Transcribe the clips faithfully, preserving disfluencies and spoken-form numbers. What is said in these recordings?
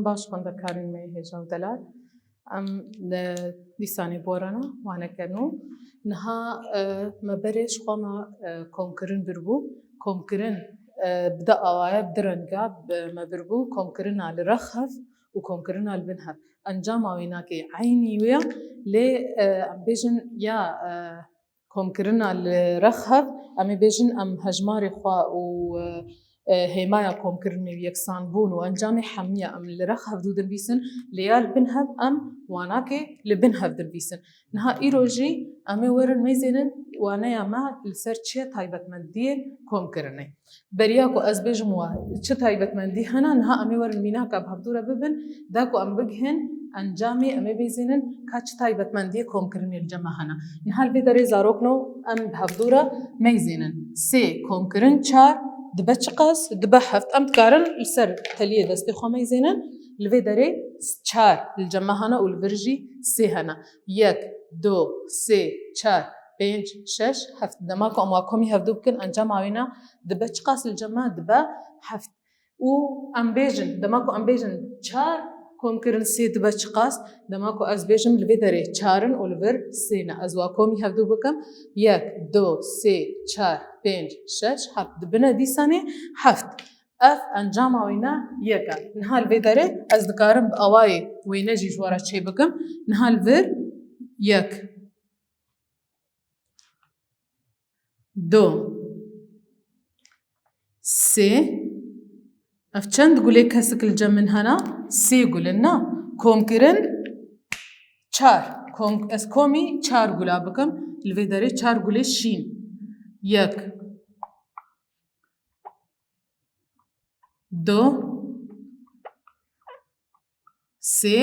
Baş xwendekarên me hêja û delal. Em, e, dîsanê borana waneke nû. Niha, e, me berê ji xwe me, e, komkirin birbû. Komkirin, e, bi di awaye, bi di renga, bi, me birbû. Komkirina li rex hev û komkirina li bin hev. Encama wênakê eynî wê ya, lê, e, em bêjin ya, e, komkirina li rex hev, em ê bêjin em hejmarê xwe û, e, e, hêmaya komkirinê û yeksanbûn û encamê hemiya em li rex hev dû dinivîsin, lê ya li bin hev em wanakê li bin hev dinivîsin. Niha îro jî em ê werin mêzênin waneya me li ser çi ye taybetmendiyên komkirinê. Beriya ku ez bêjim we çi taybetmendî hene, niha em ê werin mînaka bi hevdû re bibin, da ku em bigihên encamê, em ê bêzênin ka çi taybetmendiyê komkirinê li cem me hene. Niha li vê derê zarokno em bi hevdû re meyzênin. Sê komkirin çar dibe çiqas? Dibe heft. Em dikarin li ser teliyê destê xwe meyzênin. Li vê derê çar li cem me hene û li vir jî sê hene. Yek, du, sê, çar, pênc, şeş, heft. Dema ku em wa komî hevdû bikin, encama wêna dibe çiqas li cem me? Dibe heft. Û em bêjin, dema ku em bêjin çar komkirin sê dibe çiqas? Dema ku ez bêjim li vê derê çar in û li vir sê ne. Ez wa komî hevdû bikim, yek, du, sê, çar, pênc, şeş, heft. Dibine dîsanê heft. Ev encama wêna yek e. Niha li vê derê ez dikarim bi awayê wêne jî ji we re çê bikim. Niha li vir yek, du, sê. Ev çend gulê kesik li cem min hene? Sê gul in, na? Komkirin çar. Kom-, ez komî çar gula bikim. Li vê derê çar gulê şîn. Yek, du, sê,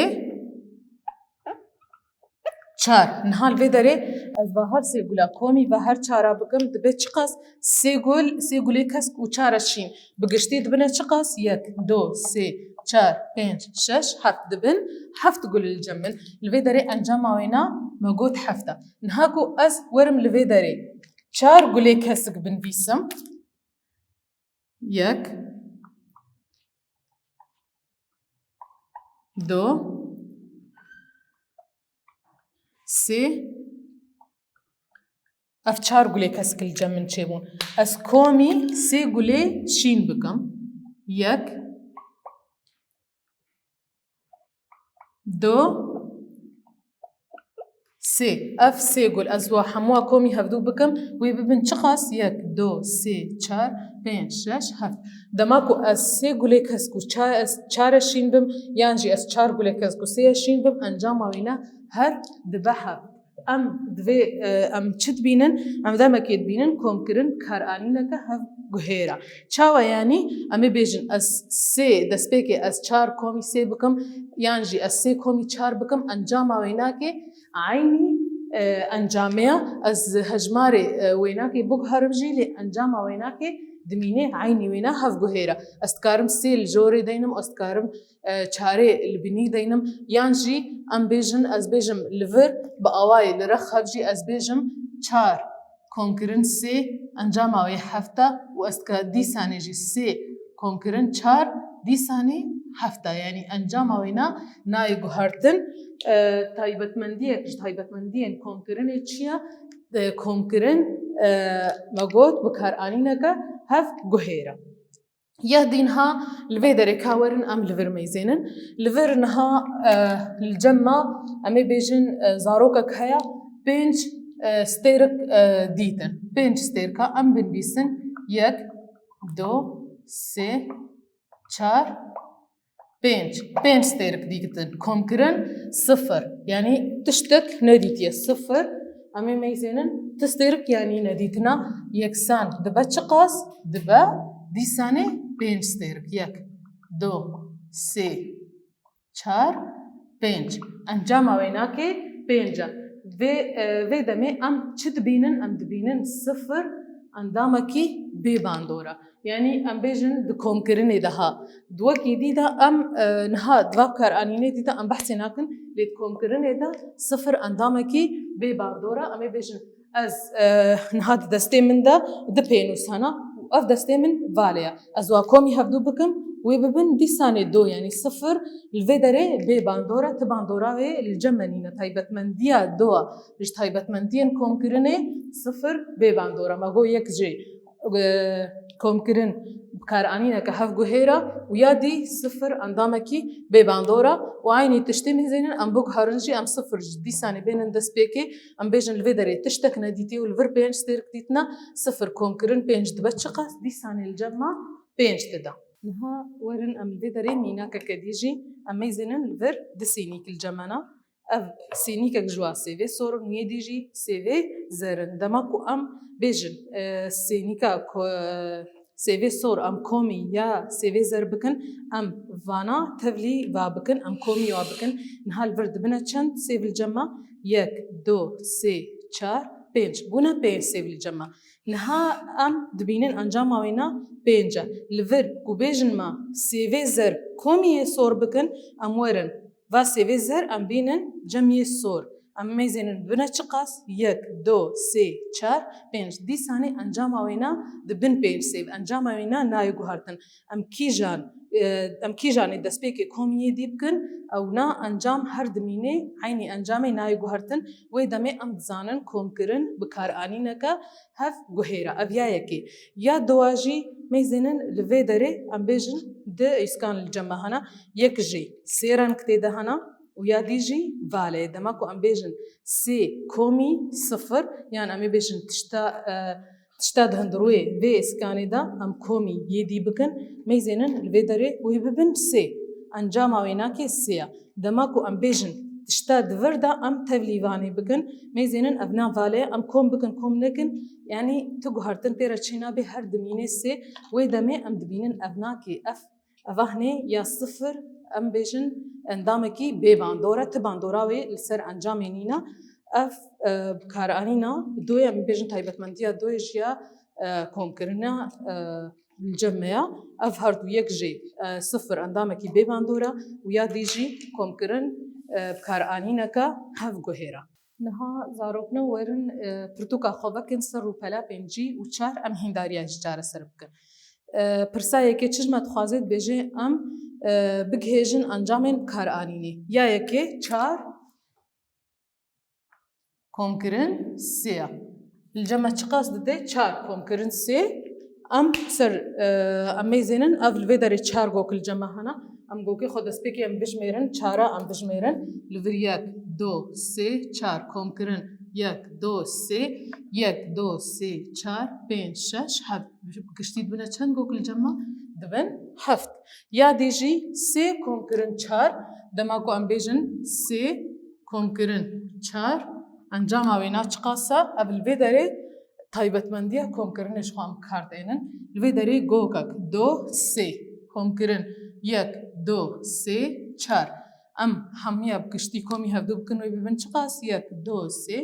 çar. Niha li vê derê ez va her sê gula komî ve her çara bikim, dibe çiqas? Sê gul, sê gulê kesk û çar e şîn. Bi giştî dibine çiqas? Yek, du, sê, çar, pênc, şeş, heft. Dibin heft gul li cem min. Li vê derê encama wêna me got heft e. Niha ku ez werim li vê derê çar gulê kesik binivîsim, yek, du, sê. Ev çar gulê kesik li cem min çêbûn. Ez komî sê gulê şîn bikim. Yek, du, sê. Ev sê gul. Ez wa hemûa komî hevdû bikim, wê bibin çiqas? Yek, du, sê, çar, pênc, şeş, heft. Dema ku ez sê gulê kesk û ça-, ez çare şîn bim, yan jî ez çar gulê kesk û sê ye şîn bim, encama wêne her dibe heft. Em divê, e, em çi dibînin? Em demekê dibînin komkirin karanîneke hevguhêr e. Çawa yanî? Em ê bêjin ez sê, destpêkê ez çar komî sê bikim, yan jî ez sê komî çar bikim, encama wênakê eynî, e, encamê ye. Ez hejmarê, e, wênakê biguherim jî, lê encama wênakê dimîne eynî wêna hevguhêr e. Ez dikarim sê li jorê deynim, ez dikarim, e, çarê li binî deynim, yan jî em bêjin, ez bêjim li vir, bi awayê li rex hev jî ez bêjim çar komkirin sê, encama wê heft e û ez dika dîsanê jî sê komkirin çar, dîsanê heft e. Yanî encama wêna nayê guhertin, e, taybetmendiyek ji taybetmendiyên komkirinê çi ye? E, komkirin, e, me got bikaranîneke hevguhêr e. Yek dî niha li vê derê ka werin em li vir meyzênin. Li vir niha, e, li cem me em ê bêjin, e, zarokek heye, pênc, e, stêrik, e, dîtin. Pênc stêrka em binivîsin. Yek, du, sê, çar, pênc. Pênc stêrik dîtin. Komkirin sifir. Yanî tiştek nedîtiye. Sifir. Em ê meyzênin ti stêrik yanî nedîtina yeksan dibe çiqas? Dibe dîsanê pênc stêrik. Yek, du, sê, çar, pênc. Encama wênakê pênc e. Vê, e, vê demê em çi dibînin? Em dibînin sifir endamekî bê bandor e. Yanî em bêjin di komkirinê de ha. Di wekî dî de em, e, niha di va bikaranînê dî de em behsê nakin, lê di komkirinê de sifir endamekî bê bandor e. Em ê bêjin ez, e, niha di destê min de du pênûs hene û ev destê min valê ye. Ez wa komî hevdû bikim, wê bibin dîsanê do, yanî sifir li vê derê bê bandor e, ti bandora wê li cem me nîne. Taybetmendiya do a ji taybetmendiyên komkirinê sifir bê bandor e. Me got yek jê, e, komkirin bikaranîneke hevguhêr a û ya dî sifir endamekî bê bandor a û eynî tiştê mêzênin em biguherin jî em sifir ji dîsanê bênin destpêkê, em bêjin li vê derê tiştek nedîtî û li vir pênc sêrik dîtina, sifir komkirin pênc dibe çiqas, dîsanê li cem me pênc dida. Niha werin em li vê derê mînakeke dî jî em mêzênin li vir du sênîk li cem me ne. Ev sênîkek ji wa sêvê sor in, wê dî jî sêvê zer in. Dema ku em bêjin, e, sênîka ku, e, sêvê sor em komî ya sêvê zer bikin, em vana tevlî va bikin, em komî wa bikin. Niha li vir dibine çend sêv li cem me? Yek, du, sê, çar, pênc. Bûne pênc sêv li cem me. Niha em dibînin encama wê ne pênc e. Li vir ku bêjin me sêvê zer komî yê sor bikin, em werin va sêvê zer em bînin cem yê sor. Em mêzênin bine çiqas? Yek, du, sê, çar, pênc. Dîsanê encama wê ne dibin pênc sêv. Encama wê ne nayê guhertin. Em kîjan, e, em kîjanê destpêkê komî yê dî bikin, ew na encam her dimînê eynî encamê nayê guhertin. Wê demê em dizanin komkirin bikaranîneke hevguhêr e. Ev ya yekê. Ya dowa jî mêzênin li vê derê em bêjin di îskan li cem me hene. Yek jî sê reng tê de hene û ya dî jî vale ye. Dema ku em bêjin sê komî sifir, yan em ê bêjin tişta, e, tişta di hundirûyê vê êskanê de em komî yê dî bikin, mêzênin li vê derê wê bibin sê. Encama wênakê sê ye. Dema ku em bêjin tişta di vir de em tevlî vanê bikin, mêzênin ev na vale ye, em kom bikin, kom nekin, yanî tu guhertin pê re çê nabe, her dimînê sê, wê demê em dibînin ev nakê, ev, ev ahnê ya sifir, em bêjin endamekî bê bandor e, ti bandora wê li ser encamê nîne. Ev, e, bikaranîna doyê, em bêjin taybetmendiya doyê jî ya, e, komkirina, e, li cem me ya. Ev her du yek jî, e, sifir endamekî bê bandor e û ya dî jî komkirin, e, bikaranîneke hevguhêr e. Niha zarokno werin, e, pirtûka xwe vekin ser rûpela pêncî û çar, em hîndariyê jî çareser bikin. E, pirsa yekê çi ji me dixwaze, dibêje em, e, bigihêjin encamên bikaranînê. Ya yekê çar komkirin sê ye. Li cem me çiqas dide? Çar komkirin sê. Em ser, e, em mêzênin, ev li vê derê çar gok li cem me hene. Em gokê xwe destpêkê em bijmêrin, çara em bijmêrin. Li vir yek, du, sê, çar komkirin, yek, du, sê, yek, du, sê, çar, pênc, şeş, heft. Bi giştî dibine çend gok li cem me? Dibin heft. Ya dî jî sê komkirin çar, dema ku em bêjin sê komkirin çar, encama wê na çiqas e? Ev li vê derê taybetmendiya komkirinê ji xwe em bi kar dênin. Li vê derê gokek, du, sê, komkirin, yek, du, sê, çar. Em hemiya bi giştî komî hevdu bikin, wê bibin çiqas? Yek, du, sê,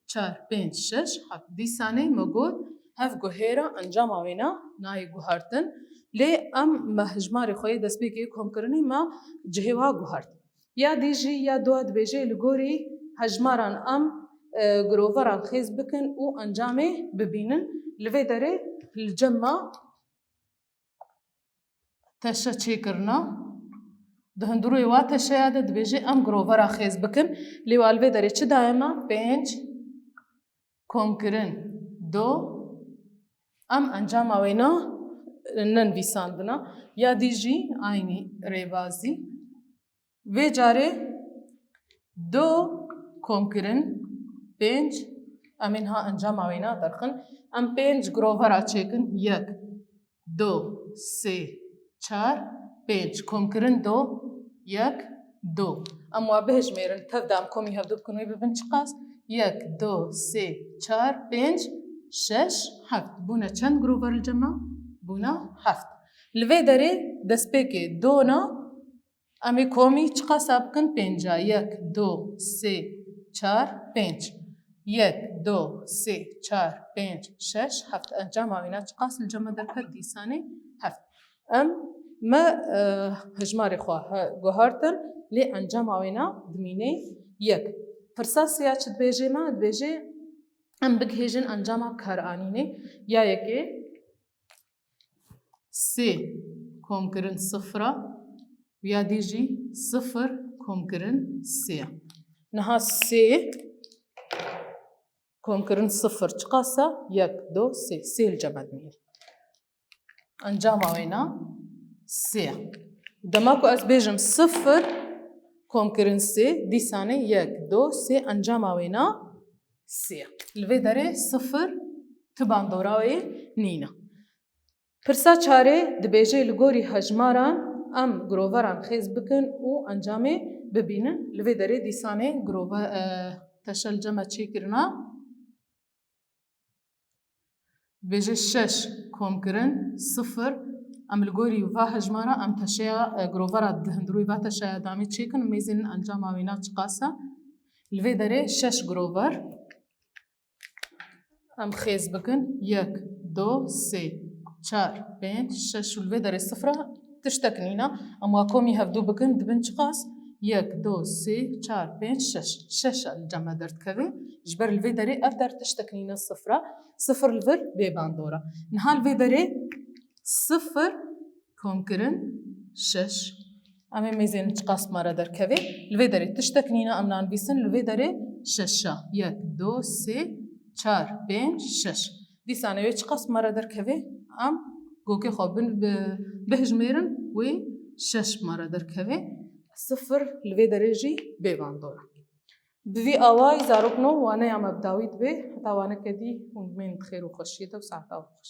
çar, pênc, şeş, heft. Dîsanê me got, hevguhêra encama wêna nayê guhertin. Lê em me hejmarê xwe yê destpêkê komkirinê me cihê wa guhert. Ya dî jî ya dua dibêje, li gorî hejmaran em, e, giroveran xêz bikin û encamê bibînin. Li vê derê li cem me teşe çêkirina. Di hundirûyê wa teşeya de dibêje em girovera xêz bikin. Lê wa li vê derê çi daye me? Pênc komkirin du. Em encama wêna nenivîsandina. Ya dî jî aynî rêbazî. Vê carê du komkirin pênc, em ê niha encama wêna derxin. Em pênc girovera çêkin, yek, du, sê, çar, pênc. Komkirin du, yek, du. Em wa bihejmêrin, tev de em komî hevdu bikin, wê bibin çiqas? Yek, du, sê, çar, pênc, şeş, heft. Bûne çend girover li cem me? Bûne heft. Li vê derê destpêkê dona, em ê komî çiqasa bikin? Pênca. Yek, du, sê, çar, pênc. Yek, du, sê, çar, pênc, şeş, heft. Encama wêna çiqas li cem me derket? Dîsanê heft. Em, me, e, hejmarê xwe he guhertin, lê encama wêna dimîne yek. Pirsa sê ya çi dibêje me? Dibêje em bigihêjin encama bikaranînê. Ya yekê sê komkirin sifir e û ya dî jî sifir komkirin sê ye. Niha sê komkirin sifir çiqas e? Yek, do, sê. Sê li cem me dimîne. Encama wêna sê ye. Dema ku ez bêjim sifir komkirin sê, dîsanê yek, do, sê, encama wêna sê ye. Li vê derê sifir ti bandora wê nîne. Pirsa çarê dibêje li gorî hejmaran em giroveran xêz bikin û encamê bibînin. Li vê derê dîsanê girove-, e, teşe li cem me çêkirina. Dibêje şeş komkirin sifir. Em li gorî va hejmara em teşeya, e, girovera di hundirûyê va teşeya damê çêkin û mêzên encama wêna çiqas e. Li vê derê şeş girover em xêz bikin. Yek, do, sê, çar, pênc, şeş û li vê derê sifir e tiştek nîne. Em wa komî hevdû bikin dibin çiqas? Yek, do, sê, çar, pênc, şeş. Şeş e li cem me derdikeve. Ji ber li vê derê ev der tiştek nîne, sifir e. Sifir li vir bê bandor e. Niha li vê derê sifir komkirin şeş. Em ê mêzên çiqas ma re derkeve. Li vê derê tiştek nîne, em nanivîsin, li vê derê şeş e. Yek, do, sê, çar, pênc, şeş. Dîsanê wê çiqas ma re derkeve? Em gokê xwe bin bi-, bihijmêrin, wê şeş ma re derkeve. Sifir li vê derê jî bê bandor e. Bi vî awayî zarokno waneya me bi dawî dibe, heta waneke dî hûn bimînin di xêr û xweşiyê de û saeta we xweş.